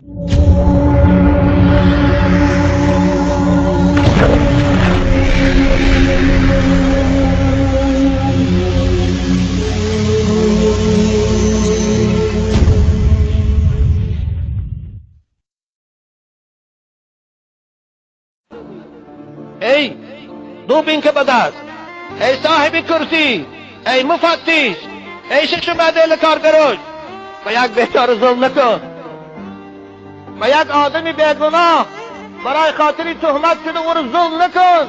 ای دوبین که بدست، ای صاحب کرسی، ای مفتش، ای شش مدل کارگروش، با یک بیچاره ظلم نکن. با یک آدمی بیگناه برای خاطری تهمت شده او رو ظلم نکن.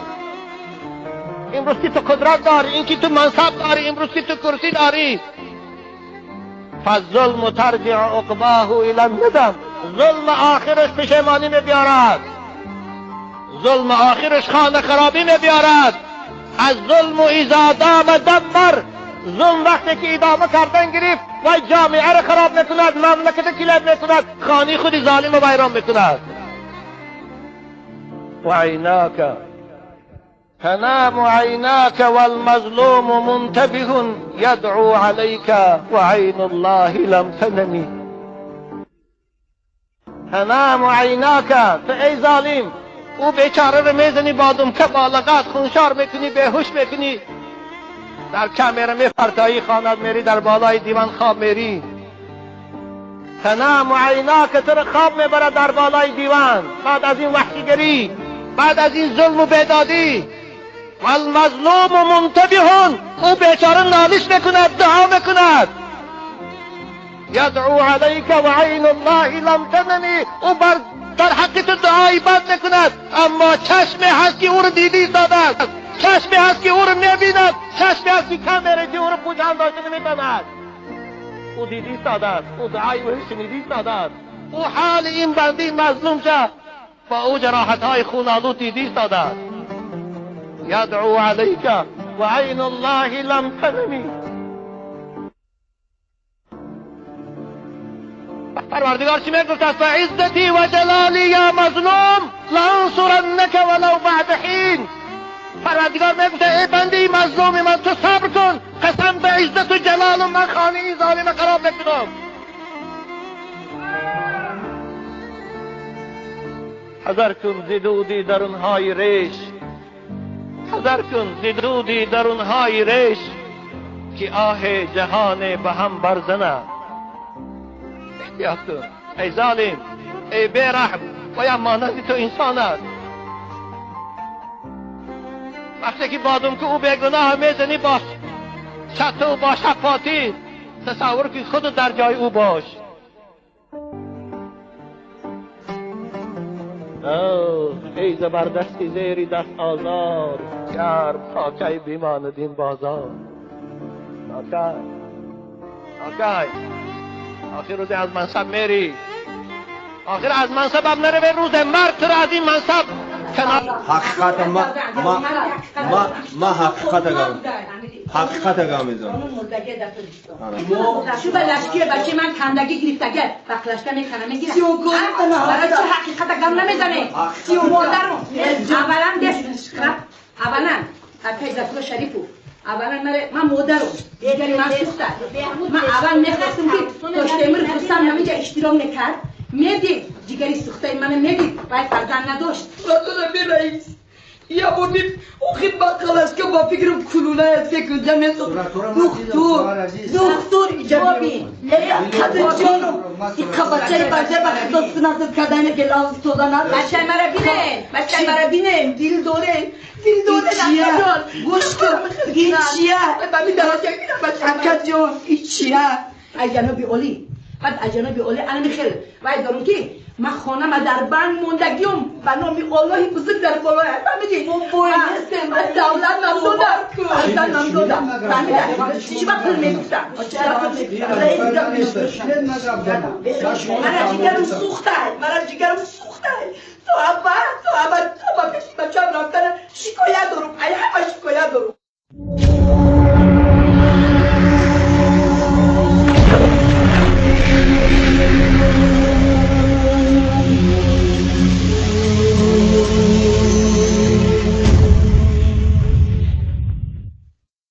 امروز که تو قدرت داری، این که تو منصب داری، امروز که تو کرسی داری، فالظلم ترجع عقباه الی الندم. ظلم آخرش پشیمانی می بیارد، ظلم آخرش خانه خرابی می بیارد. از ظلم و اذا دام دمر. ظلم وقتی که ادامه کردن گرفت و جامعه را خراب میکند، مملکت کلاب میکند، خانه خود ظالم و ویران میکند. و عیناک تنام عیناک والمظلوم منتبه یدعو علیک و عین الله لم تنمی. تنام عیناک، تو ای ظالم او بیچاره رو میزنی بادم که بالغت خونشار میکنی، بیهوش میکنی، در کمره میپرتایی، خانت میری، در بالای دیوان خواب میری. تنام عیناک، تو رو خواب میبره در بالای دیوان. بعد از این وحشیگری، بعد از این ظلم و بیدادی، والمظلوم منتبه، او بیچاره نالش میکند، دعا میکند. یدعو علیک و عین الله لم تنمی. او بر در حق تو دعای بد میکند، اما چشمی هست که او رو دیدی ایستاده است، چشمی هست که او رو میبیند، چشمی هست که کم که او رو پوشان داشته نمیتواند. او دیدی ایستاده است، او دعای او شنیدی ایستاده است، او حال این بنده مظلوم شد با او جراحت های خون‌آلود دیدی ایستاده است. یدعو علیک و عین الله لم تنمی. پروردگار چی میگفت؟ فعزتی و جلالی یا مظلوم لانصرنک ولو بعد حین. پروردگار میگفت ای بنده مظلوم من، تو صبر کن، قسم به عزت و جلال من خانه این ظالم خراب میکنم. حذر کن ز دودی درونهای ریش، حذر کن ز دودی درونهای ریش، که آه جهان به هم برزنه. احتیاط کن ای ظالم، ای بیرحم، و یا مانند تو انسان است. وقتی که بادم که او بیگناه میزنی با چته و با شفاتی، تصور که خود در جای او باش. ای زبردستی زیری دست آزار، گرم تا کی بیماند این بازار. تا کی آخر روز از منصب میری، آخر از منصب هم نره، به روز مرگ تو را از این منصب کنار. حقیقت ما ما ما ما حقیقت گام، حقیقت گام میزنم. شو به لشکیه بچه من کندگی گرفتگه بخلشته میکنه میگیره. برای چه حقیقت گام نمیزنه؟ مادرم اولا دست اولا پیدا شریفو اولا من مادرم دیگری من سوخته. من اول میخواستم که داشته خواستم همینجا اشتراک میکرد، میدید جگری سوخته من میدید باید فرزند نداشت. بی رئیس یا بودیم اخی بقلش که با فکرم کلوله فکر جمعیت دکتر دکتر ایجابی قدر جانم این بچه بچه بخدا سنت کردنه که لاز سودن بچه مرا بینه، بچه مرا بینه، دل دوره دل دوره جان گوش کن. این چیه؟ اکا جان این چیه؟ از جناب علی، بعد از جناب علی الان میخیر وای دارم که من خانه ما در بند موندگیم به نام الله بزرگ در بالای فهمیدی؟ من دولت نم دادم، فرزند نم دادم، فهمیدی؟ چی با پول میگفتم؟ مرا جگرم سوخته، مرا جگرم سوخته. تو ابا تو ابا تو با پیش بچه‌م رفتن شکایت دارم، ای همه شکایت دارم.